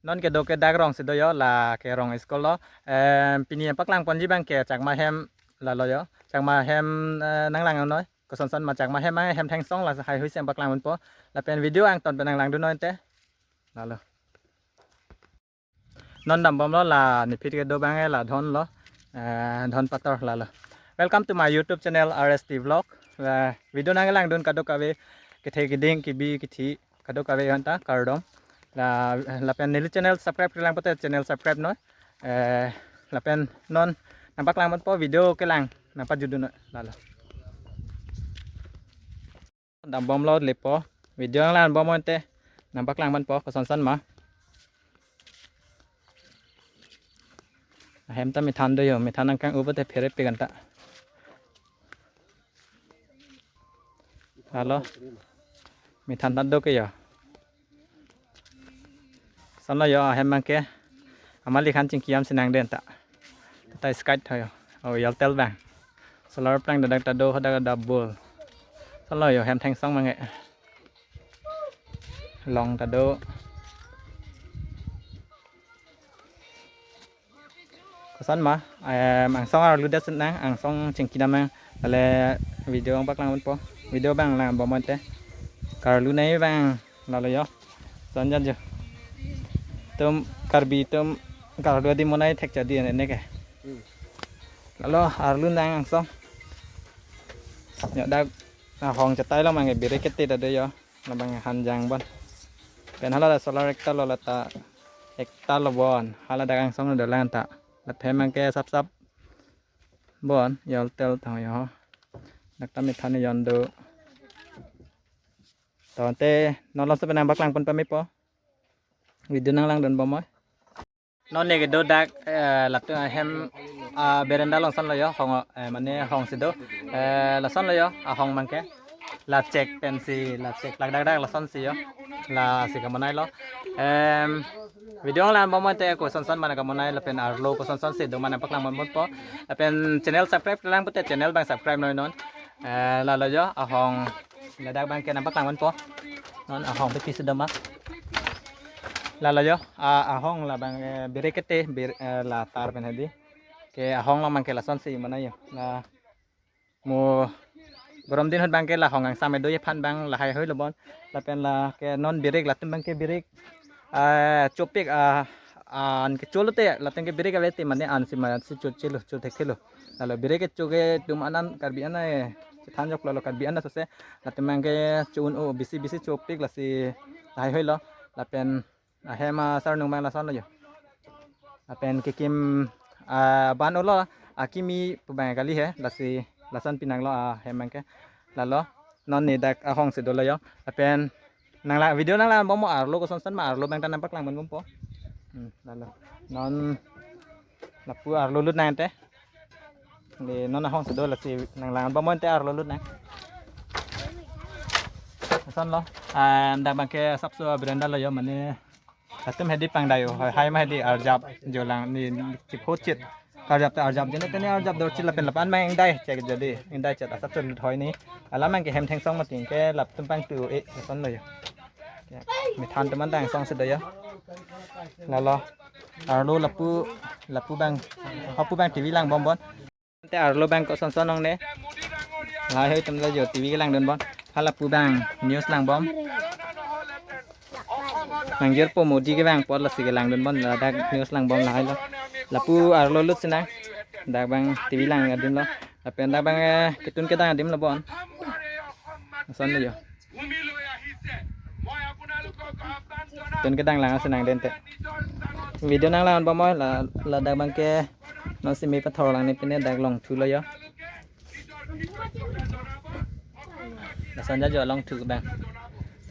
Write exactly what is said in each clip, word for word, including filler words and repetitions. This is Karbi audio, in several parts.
Non kedo ke dak Rongsi do yo, la ke Rong school lo. Em, pini paklang ponji abang ke Chakma hem lalo yo. Chakma hem, eh, nanglang noi. Kosonson ma Chakma hem, hem thengsong la haihui si paklang ponpo. Lapen video angton pen nanglangdun noi te. Lalo. Non dambomlo, la nephit kedo abang ke la Dhon lo. Eh, Dhon Pator lalo. Welcome to my YouTube channel R S T Vlog. La video nanglangdun kadokave, kethe keding, kebi kethi, kadokave anta kardom. La, lapen neli channel subscribe kelang pote channel subscribe noi. Eh, lapen non nangpaklang ponpo, video kelang nangpajutdun noi lalo. Dambomlo lepo. Video nanglang bom ante nangpaklang ponpo kosonson ma. Ahem ta methan do yo, methan nangkang-u pote phere pe anta. Lalo. Methan ta do ke yo. Lason lo yo ahem abang ke. Amali khan chingki am si nangdun ta. Ta skate tho yo. Oh, yol tel abang. Solar plang dak ta do, dak ta bol. Lason lo yo hem thengsong abang ke. Long ta do. Koson ma, em, angsong arlu det si nang, angsong chingki dam nang, lale video nangpaklang ponpo, video abang lang bom ante. Karlu nei abang, lalo yo, son jan jo. Itum Karbi atum karlu adim monai thek jadi ne ke. Hmm. Lalo arlu nang angsong. Yo dak, ahong chetai lo abang ke birik kete ta do yo. Labang hanjang bon. Pen hala la solar ekta lo, la ta ekta lo bon. Hala dak angsong dolang ta. La hem abang ke sapsap bon, yol tel tho yo. Dak ta methan yon do. To ante non laso pen nangpaklang pon pame po. Video nanglangdun bom noi. Non ne kedo dak, eh, latum ahem, ah, veranda along son lo yo, hong, eh, mane hong si do. Eh, lason lo yo, ahong abang ke. La chek pensi, la chek lak dak dak lason si yo. Lasi kamonai lo. Em, video lang bom ante kosonson ma nangkamonai lapen arlo kosonson si do ma nangpaklang ponpo. Lapen channel subscribe lang pote channel abang subscribe noi non. Eh, lalo yo, ahong ladak abang ke nangpaklang ponpo. Non ahong pe pisi do ma. Lalo yo, a, ahong labang, eh, birik kete, bir, eh, la tar pen hedi. Ke ahong labang ke lason si mana yo. La mo gorom din ahut abang ke la hong angsam do ye phan abang la haihui lo bon. Lapen la ke non birik latum abang ke birik. Ah, chopik, ah, an kecho lote latum ke birik ave te mane an si ma si cho chelo, cho thek thelo. Lalo birik kecho ke atum anan Karbi anan, eh, chethan jok lo Karbi anan sose. Latum abang ke cho un-o bisi bisi chopik lasi haihui lo. Lapen ahem asarnung abang lason lo yo. Lapen kekim, ah, ban ulo akimi pu abang kali he, lasi lason pinang lo ahem abang ke. Lalo non ne dak ahong si do lo yo. Lapen nanglang video nanglang bom mo arlo kosonson ma arlo abang ta nangpaklang pon bompo. Hmm, lalo. Non lapu arlo lut nang te. Di non ahong si do lasi nanglang bom mo ante arlo lut nang. Lason lo. Ah, dak abang ke sapso veranda lo yo mane. Latum hedi pangdai yo. Hai, hai ma hedi arjap jolang ni chiphochit. Arjap ta arjap jene tene arjap dorchit lapen lapan ma ingdai chek jadi. Ingdai chet asap chot lut hoi ni. Alam abang ke hem thengsong mati ke latum pangtu e lason lo yo. Methan teman dang song si do yo. Lalo. Arlo lapu, lapu abang, hapu abang T V lang bom bon. Ante arlo abang kosonson ong ne. Lahai hoi atum la jo T V kelangdun bon. Hala pu abang news lang bom. Nangjir po Modi ke abang pot lasi kelangdun bon. Ladak news lang bom lahai lo. Lapu arlo lut si nang. Dak abang T V langdun lo. Lapen dak abang, eh, ketun kedang adim lo bon. Son lo yo. Tun kedang lang asi nang dente. Video nanglang bom mo la, ladak abang ke non si me pathor lang ne pine dak longthu lo yo. Lason ja jo longthu abang.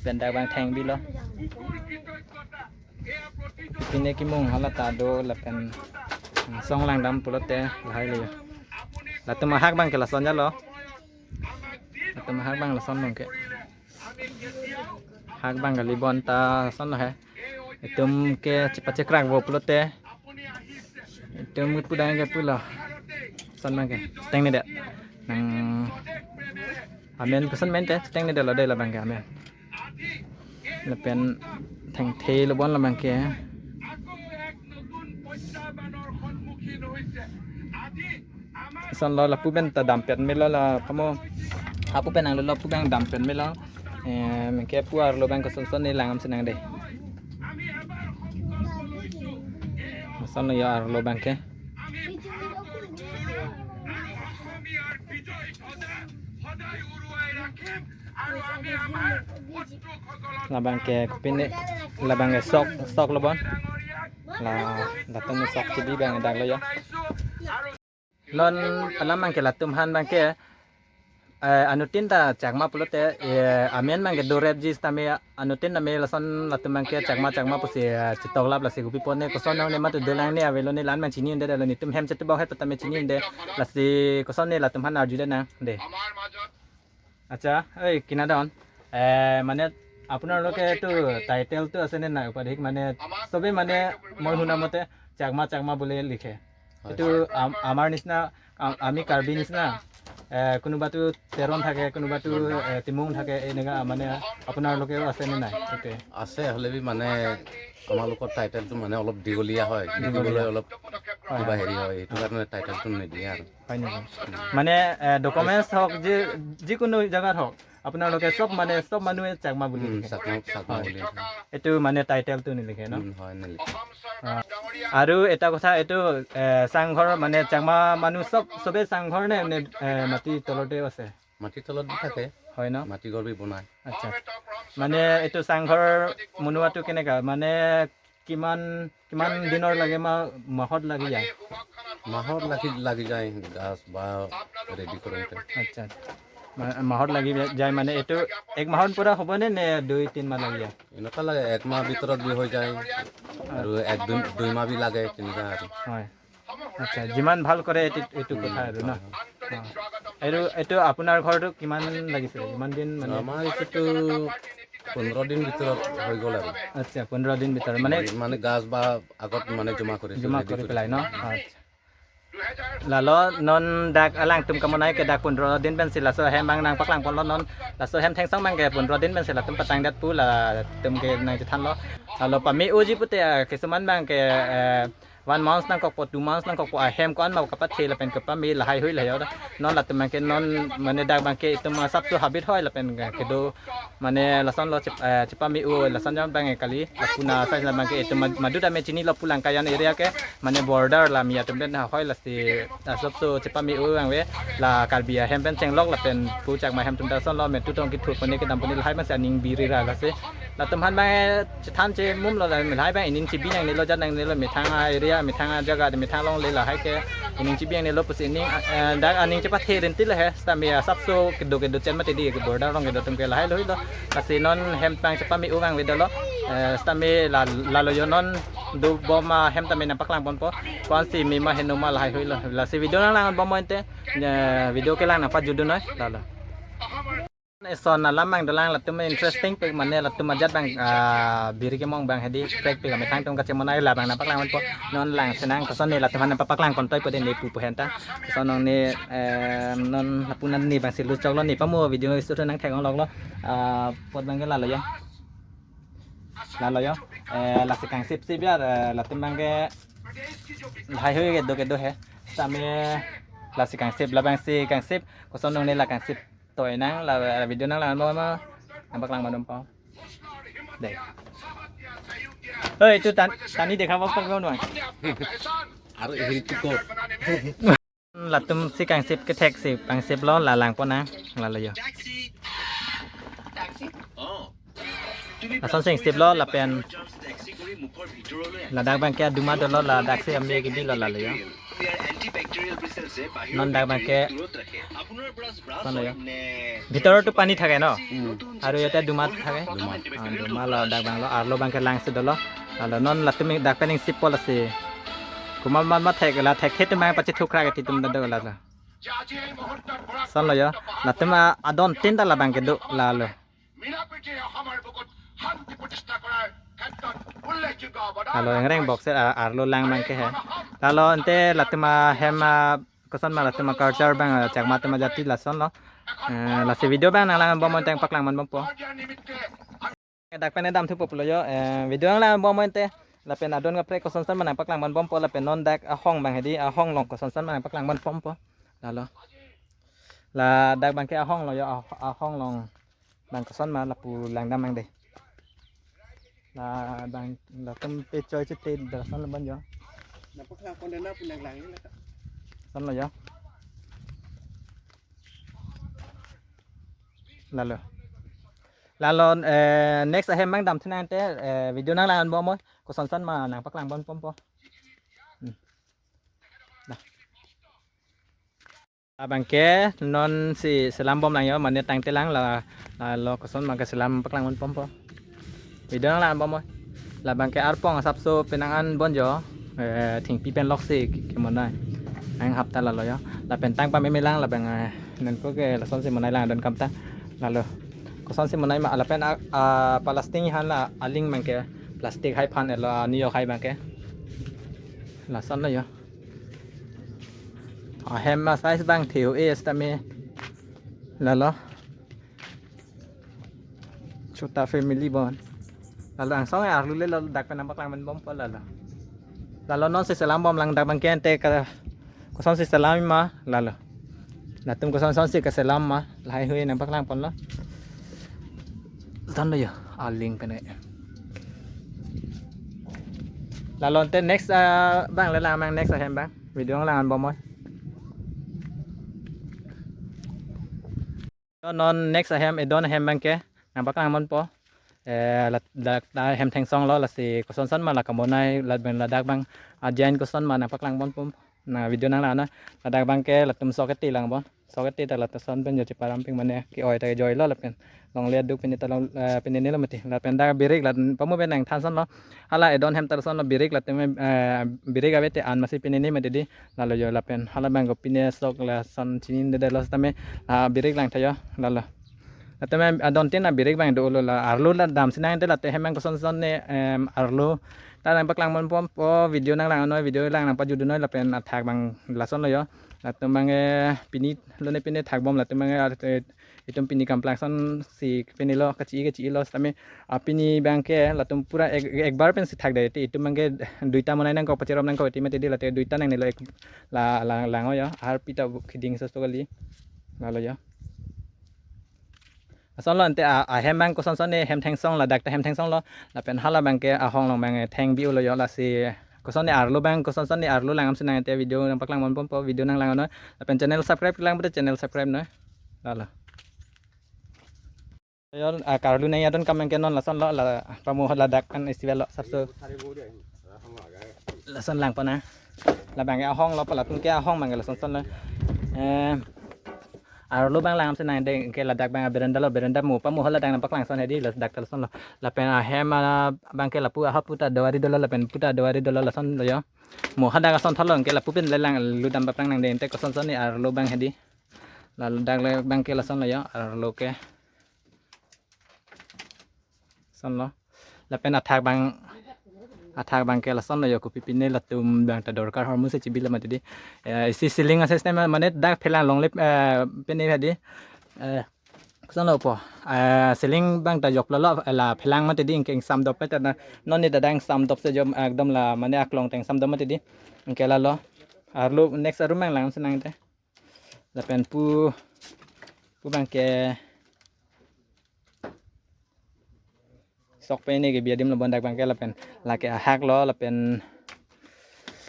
Pen dak abang theng bi lo. Pine kimung hala ta do lapen song lang dam pulote lahai lo yo. Latum ahak abang ke lason ja lo. Latum ahak abang lason abang ke. Hak abang kali bon ta son lo he. Itum ke chepachekrak vo pulote. Itum ke pudang ke pulo. Son abang ke. Teng ne det. Nang amen pesan mente. Teng ne det lo de labang ke amen. Lapen thengthe lo bon labang ke. Lason lo lapu pen ta dampen melo la pamo. Apu pen nanglo lapu pen dampen melo. Eh, mengke pu arlo abang kosonson ne lang-am si nang dei. Lason lo ya arlo abangke. Labangke kopine, labangke sok, sok lo bon. La, latum sok chibi abang dak lo ya. Non alam abangke latum aphan abangke, eh, anuttin ta Chakma pulote, eh, amen abangke dorepji sitame anuttin tame lason latum abangke Chakma, Chakma pusi, eh, chetoklap lasi kopi pone koson nang ne matu dolang ne avelo ne la-an abang chini unde lo netum hem chetubok het tame chini unde lasi koson ne latum aphan arjudet nang dei. আচ্ছা, এই কিনাদন, এ, মানে আপোনালোকে এইটো টাইটেলটো আছে নে নাই উপাধিক? মানে চবেই মানে মই শুনা মতে চাকমা চাকমা বুলি লিখে। হয়। এইটো আম-, আমাৰ নিচিনা, আ-, আমি কাৰ্বি নিচিনা, এ, কোনোবাটো তেৰণ থাকে, কোনোবাটো, এ, টিমুং থাকে, এনেকুৱা মানে আপোনালোকেও আছে নে নাই? এইটোৱে। আছে, হ'লে বি মানে আমালোকৰ টাইটেলটো মানে অলপ দীঘলীয়া হয়, দীঘলীয়া। লিখিবলৈ অলপ হয়, কিবা হয়। হেৰি হয়, এইটো কাৰণে টাইটেলটো নিদিয়ে আৰু। হয় নেকি? মানে, এ, ডকুমেণ্টছ হওক, যি, যিকোনো জেগাত হওক, আপোনালোকে চব মানে, চব মানুহে চাকমা বুলি উম, লিখে। চাকমা, চাকমা হয়। বুলি লিখে। এইটো মানে টাইটেলটো নিলিখে ন? উম, হয়, নিলিখে। অ। আৰু এটা কথা, এইটো, এ, চাংঘৰ মানে চাকমা মানুহ চব, চবেই চাংঘৰ নে, নে, এ, মাটি তলতেও আছে? মাটি তলত দি থাকে। হয় ন? মাটি ঘৰ বি বনায়। আচ্ছা। মানে এইটো চাংঘৰ বনোৱাটো কেনেকা? মানে কিমান, কিমান দিনৰ লাগে? মা-, মাহত লাগি যায়? মাহত লাগি, লাগি যায় গাছ বা ৰেডি কৰোঁতে। আচ্ছা, আচ্ছা। মা-, মাহত লাগি যায় মানে এইটো এক মাহত পূৰা হ'বনে নে দুই তিন মাহ লাগি যায়? এনেকুৱা লাগে, এক মাহ ভিতৰত বি হৈ যায় আৰু এক দুই, দুই মাহ বি লাগে, তেনেকুৱা আৰু। হয়। আচ্ছা, যিমান ভাল কৰে এইটো, এইটো কথা আৰু ন? হয়, হয়। অ। আৰু এইটো আপোনাৰ ঘৰটো কিমান লাগিছিলে? কিমান দিন মানে? আমাৰ এইটোতো পোন্ধৰ দিন ভিতৰত হৈ গ'ল আৰু। আচ্ছা, পোন্ধৰ দিন ভিতৰত মানে? মানে গাছ বা আগত মানে জমা কৰি জমা কৰি পেলাই ন? আচ্ছা। Lalo non dak alangtum kamonai ke dak পোন্ধৰ দিন pensi laso hem abang nangpaklang ponlo non. Laso hem thengsong abangke পোন্ধৰ দিন pensi latum patangdet pu latum ke nangchethanlo. Lalo pame-oji pute, ah, kisuman abangke, eh, one month nangkokpo, two months nangkokpo, ahem ko-an ma kapathe lapen kepame lahai hui lahai. Non latum abangke non mane dak abangke itum asapso habit hoi lapen kedo mane lason lo chep-, eh, chepame-o lason jam abang kali. Lapu na sai abangke itum mad-, madu tame chinilo pulang kayan area ke mane border la mi atum den hoi lasi asapso chepame-o abang ave la Karbi ahem pen chenglok lapen pu Chakma ahem atum ta lason lo metu tong kithu pone kedam pone lahai abangsi aning biri ra lasi. Latum aphan abang chethan chemumlo la lahai abang ining chibi nangnelo jat nangnelo methang a-area methang ajaga methang alongle lahai ke ining chibi nangnelo pusi ining, eh, dak aning chepathe rinti le he sitame asapso kedo kedo chen mati di ke border along kedo atum ke lahai lo hilo. Lasi non hem abang chepame-o abang ave dolo. Eh, sitame la, lalo yo non dobom ahem tame nangpaklang ponpo. Ko-ansi mima heno ma lahai hoi lo. Lasi video nanglang bom mo ante, eh, video kelang nangpajutdun noi. Lalo. Eson alam abang dolang latum interesting pik mane latum ajat abang, ah, biri kemong abang hedi prek pik amethang atum kachemonai la abang nangpaklang ponpo. Non lang senang koson ne latum aphan nangpaklang pon toi pode ne pu pu henta. Koson nong ne, eh, non lapu na ne abangsi luchoklo ne pamo video isu nangthek-ong loklo. Ah, apot abangke lalo yo. Lalo yo. Eh, lasi kangsip sip ya, eh, latum abangke lahai hui kedo kedo he. Sitame lasi kangsip labangsi kangsip. Koson nong ne la kangsip. Toi nang la, la video nanglang bom ma. Nangpaklang bom po. Dei. Oi, itu tan-, tani dekha bom bom nuang. Aro hil cukup. Latum si kangsip kethek si kangsip lo la lang pon nang lalo yo. Lason si kangsip lo lapen ladak abangke aduma dolo ladak si ami ke bilo lalo yo. Non dak abangke son lo yo. ভিতৰতো পানী থাকে ন? উম। আৰু ইয়াতে দুমাত থাকে? দুমাত। অ, দুমাত lo dak abang lo, arlo abangke langsi dolo. Lalo non latum dak pen ingsip pol asi. Kuma ma ma thek la thek thek tum abang pachethukra ke titum dado lalo. Son lo yo. Latum a-, adon tin ta labangke do lalo. Lalo engreng boxer a-, arlo lang abangke he. Lalo ante latum ahem a-, koson ma latum a-culture abang, ah, Chakma atum ajati lason lo. Eh, lasi video abang nanglang bom ante paklang man bompo. Dak pen damthupo pulo yo, eh, video nanglang bom ante. Lapen adon kaprek koson son ma nangpaklang man bompo, lapen non dak ahong abang hedi, ahong along koson son ma nangpaklang man bompo. Lalo. Ladak abangke ahong lo yo, ah-, ahong along abang koson ma lapu langdam nang dei. La abang latum pechoi chete dak ason lo bon yo. Nangpaklang pon dana pu nanglang ni lata. Ason lo yo. Lalo. Lalo, eh, next ahem abang damthu nang te, eh, video nanglang-an bom moi. Kosonson ma nangpaklang pon bompo. Hmm. Dah. Abangke non si selam bomlang yo, mane tangtelang la, lalo koson abangke selam paklang pon bompo. Video nanglang-an bom moi. La abangke arpong asapso penang-an bon yo. Eh, thengpi pen loksi ke, kemonai. Ang hapta lalo yo. Lapen tang pamemelang labang, eh, nangko ke lasonsi monai lang adon kam ta. Lalo. Kosonsi monai ma lapen a, a, plastic han la aling abangke plastic hai aphan elo, a, niyok hai abangke. Lason lo yo. Ahem a-size abang theu-e sitame. Lalo. Chota family bon. Lalo angsong arlu le lalo dak pen nangpaklang pon bompo lalo. Lalo non si selam bomlang dak abangke ante ka kosonsi selam ma lalo. Latum kosonsonsi kaselam ma lahai hui nangpaklang ponlo. Ason lo yo, aling pen e. Lalo ante next, ah, abang le lang abang next ahem abang. Video lang-an bom moi. Non next ahem, edon ahem abangke nangpaklang ponpo. Eh, la, la, la hem thengsong lo, lasi kosonson ma la kemonai, lapen ladak abang ajain koson ma nangpaklang ponpo. Na video nanglang-an na, ladak abangke latum sok keti lang bon. Sok keti ta latum son pen jo cheparam ping mane ke-oi ta kejoi lo lapen longle aduk pine ta long, eh, pine ne lo mati. Lapen dak birik la pamu pen nangthan son lo. Hala edon hem ta son lo birik latum, eh, birik ave te an masi pine ne mati dei. Lalo yo lapen hala abang ko pine sok lason chinidedetlo sitame, ah, birik lang tha yo lalo. Latum adon tin abirik abang dolo la arlo la damsi nang te latum hem abang kosonson ne, em, arlo ta nangpaklang pon bompo, video nanglang noi, video lang nangpajut noi lapen athak abang lason lo yo. Latum abang, eh, pini lone pine thak bom latum abang, eh, itum pini kamplang sonsi pine lo kachi kachi lo sitame, ah, pini abangke latum pura ek, ekbar pensi thak dei te itum abangke duita monai nangkok pacherop nangkok iti mati dei latum duita nangnelo ek la, la, lang yo arpi ta bu khiding sosto kali. Lalo yo. Ason lo ante a, ahem abang kosonson ne hem thengsong ladak ta hem thengsong lo. Lapen hala abangke ahong along abang, eh, theng bi-o lo yo lasi koson ne arlo abang kosonson ne arlo lang-an si nang te video nangpaklang pon bompo video nanglang noi. Lapen channel subscribe lang pute channel subscribe noi. Lalo. Yo, ah, karlu nai adon kam abangke non lason lo la pamu ladak an festival lo asapso. Lason lang pon na. Labang ahong lo pala tun ke ahong abang lason son lo. Eh, arlo abang lang-an si nang dei ke ladak abang berenda lo berenda mu pamu ladak nangpaklang son hedi ladak ta lason lo. Lapen ahem, ah, abangke lapu ahap puta dowari dolo lapen puta dowari dolo lason lo yo. Mu hadak ason thalo ke lapu pen le lang lu dam paplang nang dei ante kosonson ne arlo abang hedi. Ladak le abangke lason lo yo arlo ke. Son lo. Lapen athak abang, athak abangke lason lo yo kopi pine latum abang ta dorkar hormu si chibi lo mati dei. Eh, isi ceiling a-system mane dak phelang longle, eh, pine hedi. Eh, son lo po. Eh, ceiling abang ta jok lo lo la phelang mati dei ingke ingsam dop ta na non ne ta dang sam dop se jo ekdom la mane aklong ta ingsam dop mati dei. Ingke lalo. Arlo next arum abang lang si nang te. Lapen pu, pu abangke sok pen ne kebi adim lo bon dak abangke lapen lake ahak lo lapen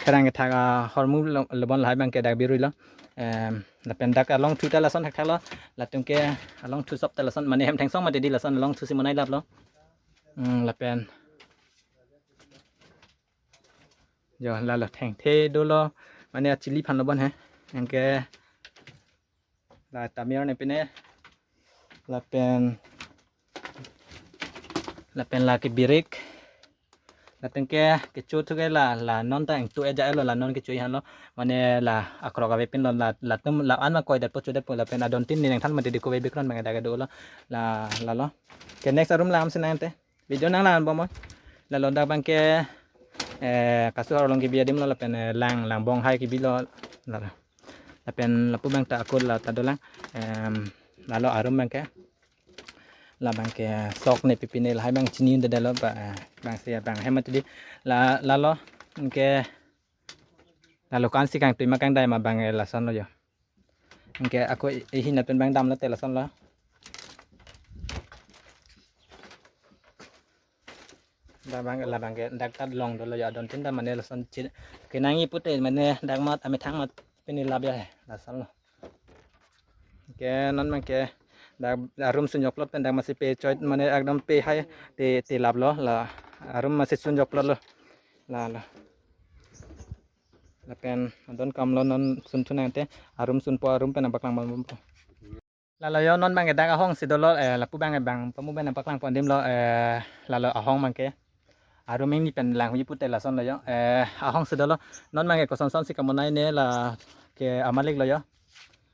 pherang kethak ahormu lo, lo bon lahai abangke dak birui lo. Em, lapen dak alongthu ta lason thakthak lo. Latum ke alongthu sop ta lason mane hem thengsong mati dei lason alongthu si monai lap lo. Hmm, lapen yo lalo thengthe dolo mane achili aphan lo bon he. Ingke la tamir ne pine lapen lapen lake birik. Latum ke kecho thu ke la, la non ta ingtu eja lo la non kecho han lo. Mane la akrok ave pin lo la, latum la an ma koi dat po cho dat po lapen adon tin ne nangthan mati dei ko ave background abang dak dolo. La, lalo. Ke next arum lang-an si nang te. Video nanglang-an bom moi. Lalo dak abangke, eh, kasu arlong kebi adim lo lapen, eh, lang, langbong hai kebi lo. Lalo. Lapen lapu abang ta akut la ta dolang. Em, lalo arum abangke. La abangke sok ne pipi ne lahai abang chinidedetlo ba, eh, abang si abang hem mati dei. La, lalo abangke lalo kan si kangtui ma kangdai ma abang, eh, lason lo yo. Anke ako i-, ihin pen bang damlo te lasonlo. Labang, labang ke dak ta long dolo ya, adon tin ta mane lason chin. Kenangji pute mane dak mat amethang mat pini lap ya he, lasonlo. Ke non abang ke dak arum sunjoklo pen dak masi pe choit mane ekdom pe hai te, te laplo la arum masi sunjoklo lo. La, la. Lapen adon kamlo non sunthu nangte arum sunpo arum pen nangpaklang bompo. Lalo yo non abang ke dak ahong si dolo, eh, lapu abang ke bang pamu pen nangpaklang pon adim lo, eh, lalo ahong abang ke. Arum ingni pen langhuji pute lasonlo yo, eh, ahong si dolo. Non abang ke koson son si kamonai ne la ke amalik lo yo.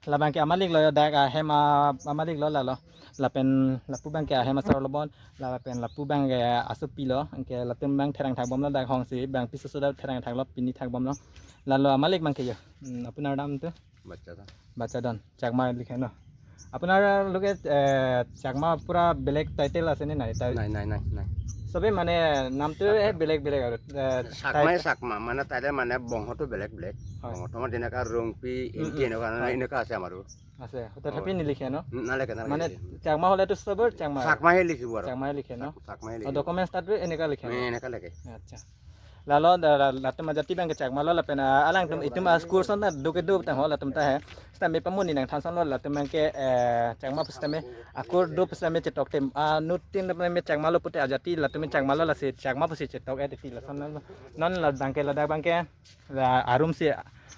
Labang ke amalik lo yo dak ahem a-, amalik lo lalo. Lapen lapu abang ke ahem asar lo bon. Lapen lapu abang ke asopi lo. Anke latum abang therang thak bomlo dak ahong si abang piso suda therang thaklo pini thak bomlo. Lalo amalik abang ke yo. Hmm, apunar dam tu? Bachadon. Bachadon. Chakma likhe no. Apunar loke, eh, Chakma pura belek title ase ne nai? Nai, nai, nai, nai. Sobe mane nam tu, eh, belek belek aru. Eh, Chakma, tit- Chakma, mane title mane bongho tu belek belek. Hoi. Bongho tu mane dinaka Rongpi, hmm, Ingti, hmm, eneka, hoi, eneka ase amaru. Ase, tetapi, hoi, nilikhe no? Hmm, nalike, nalike. Mane Chakma hole tu sobe Chakma. Chakma he likhibo aru. Chakma he likhe no? Chak-, Chakma he likhibo. Oh, documents tat tu eneka likhe no? Hmm, eneka likhe. Acha. Lalo da, da, latum ajati abang ke Chakma lo lapen, ah, alangtum itum as kurson ta do kedo tang ho latum ta he. Sitame pamu ni nangthan son lo latum abang ke, eh, Chakma pusitame akur do pusitame chetok tem. Ah, nutin latum abang Chakma lo pute ajati latum Chakma lo lasi Chakma pusi chetok eh titi lason non, non la abang ke ladak abang ke la arum si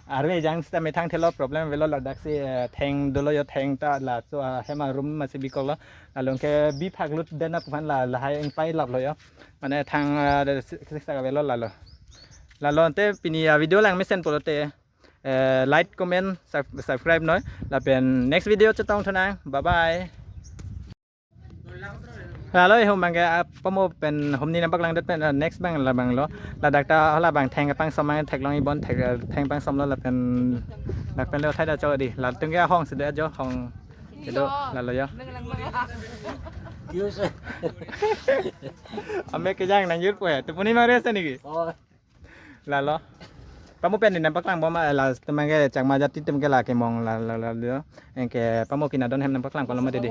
arum ejang sitame thang thelo problem avelo ladak si, eh, theng dolo yo theng ta laso, ah, hem arum masi bikok lo. Lalo ke bi phak lut den aphan la lahai ingpai laplo yo. Mane thang, ah, de si-, sik sak avelo lalo. Lalo ante pini a-video lang mesen pulote, eh, like, comment, sub-, subscribe noi. Lapen next video chetong thunang. Bye bye. Lalo ihum abang ke, ah, pamu pen humni nangpaklang det pen, ah, next abang labang lo. Ladak ta hala abang theng pangsom abang theklongji bon thek, ah, theng pangsom lo lapen dak pen lo thai da cho di. Latum ke ahong si do jo hong. Kedo, lalo yo. Yo, sir. Ame kejang nangjirpo he. Tupuni mare ase niki? Oh. Lalo. Pamu pen ni nangpaklang bom, eh, latum abang ke Chakma jati atum ke la kemong la, la, la, la. Anke pamu kina don hem nangpaklang pon lo mati di.